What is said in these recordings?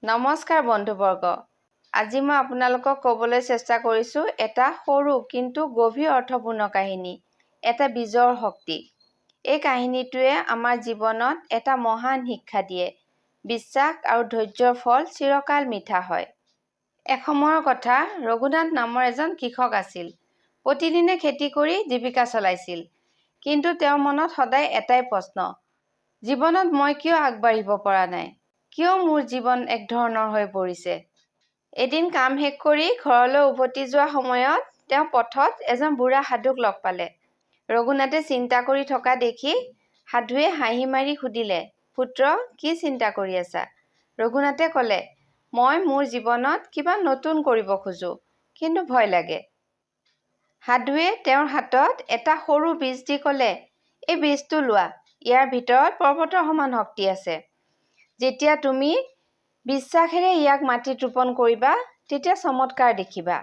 নমস্কাৰ বন্ধুবৰ্গ, আজি মই আপোনালোকক ক'বলৈ চেষ্টা কৰিছোঁ এটা সৰু কিন্তু গভীৰ অৰ্থপূৰ্ণ কাহিনী, এটা বীজৰ শক্তি। এই কাহিনীটোৱে আমাৰ জীৱনত এটা মহান শিক্ষা দিয়ে, বিশ্বাস আৰু ধৈৰ্যৰ ফল চিৰকাল মিঠা হয়। এসময়ৰ কথা, ৰঘুনাথ নামৰ এজন কৃষক আছিল। প্ৰতিদিনে খেতি কৰি জীৱিকা চলাইছিল। কিন্তু তেওঁৰ মনত সদায় এটাই প্ৰশ্ন, জীৱনত মই কিয় আগবাঢ়িব পৰা নাই? কিয় মোৰ জীৱন একধৰণৰ হৈ পৰিছে? এদিন কাম শেষ কৰি ঘৰলৈ উভতি যোৱাৰ সময়ত তেওঁ পথত এজন বুঢ়া সাধুক লগ পালে। ৰঘুনাথে চিন্তা কৰি থকা দেখি সাধুৱে হাঁহি মাৰি সুধিলে, পুত্ৰ, কি চিন্তা কৰি আছা? ৰঘুনাথে ক'লে, মই মোৰ জীৱনত কিবা নতুন কৰিব খোজোঁ, কিন্তু ভয় লাগে। সাধুৱে তেওঁৰ হাতত এটা সৰু বীজ দি ক'লে, এই বীজটো লোৱা, ইয়াৰ ভিতৰত পৰ্বতৰ সমান শক্তি আছে। যেতিয়া তুমি বিশ্বাসেৰে ইয়াক মাটিত ৰোপণ কৰিবা, তেতিয়া চমৎকাৰ দেখিবা।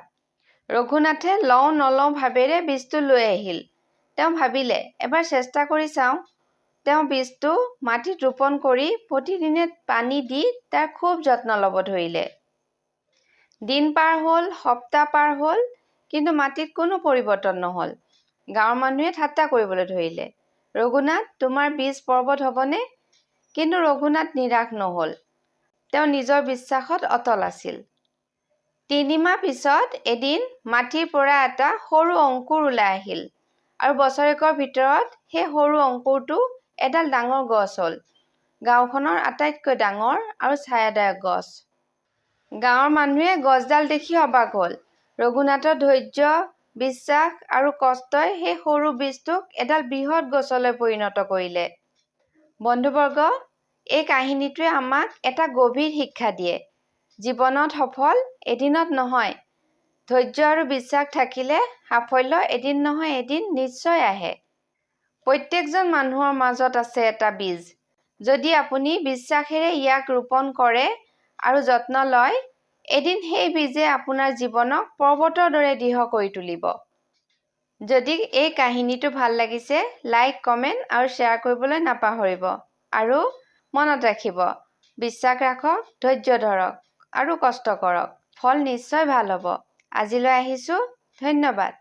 ৰঘুনাথে লওঁ নলওঁ ভাৱেৰে বীজটো লৈ আহিল। তেওঁ ভাবিলে, এবাৰ চেষ্টা কৰি চাওঁ। তেওঁ বীজটো মাটিত ৰোপণ কৰি প্ৰতিদিনে পানী দি তাৰ খুব যত্ন ল'ব ধৰিলে। দিন পাৰ হ'ল, সপ্তাহ পাৰ হ'ল, কিন্তু মাটিত কোনো পৰিৱৰ্তন নহ'ল। গাঁৱৰ মানুহে ঠাট্টা কৰিবলৈ ধৰিলে, ৰঘুনাথ, তোমাৰ বীজ পৰ্বত হ'বনে? কিন্তু ৰঘুনাথ নিৰাশ নহ'ল। তেওঁ নিজৰ বিশ্বাসত অটল আছিল। 3 মাহ পিছত এদিন মাটিৰ পৰা এটা সৰু অংকুৰ ওলাই আহিল আৰু বছৰেকৰ ভিতৰত সেই সৰু অংকুৰটো এডাল ডাঙৰ গছ হ'ল, গাঁওখনৰ আটাইতকৈ ডাঙৰ আৰু ছায়াদায়ক গছ। গাঁৱৰ মানুহে গছডাল দেখি অবাক হ'ল। ৰঘুনাথৰ ধৈৰ্য, বিশ্বাস আৰু কষ্টই সেই সৰু বীজটোক এডাল বৃহৎ গছলৈ পৰিণত কৰিলে। বন্ধুবৰ্গ, এই কাহিনীটোৱে আমাক এটা গভীৰ শিক্ষা দিয়ে, জীৱনত সফল এদিনত নহয়। ধৈৰ্য আৰু বিশ্বাস থাকিলে সাফল্য এদিন নহয় এদিন নিশ্চয় আহে। প্ৰত্যেকজন মানুহৰ মাজত আছে এটা বীজ। যদি আপুনি বিশ্বাসেৰে ইয়াক ৰোপণ কৰে আৰু যত্ন লয়, এদিন সেই বীজে আপোনাৰ জীৱনক পৰ্বতৰ দৰে দৃঢ় কৰি তুলিব। যদি এই কাহিনীটো ভাল লাগিছে, লাইক, কমেণ্ট আৰু শ্বেয়াৰ কৰিবলৈ নাপাহৰিব। আৰু মনত ৰাখিব, বিশ্বাস ৰাখক, ধৈৰ্য ধৰক আৰু কষ্ট কৰক, ফল নিশ্চয় ভাল হ'ব। আজিলৈ আহিছোঁ, ধন্যবাদ।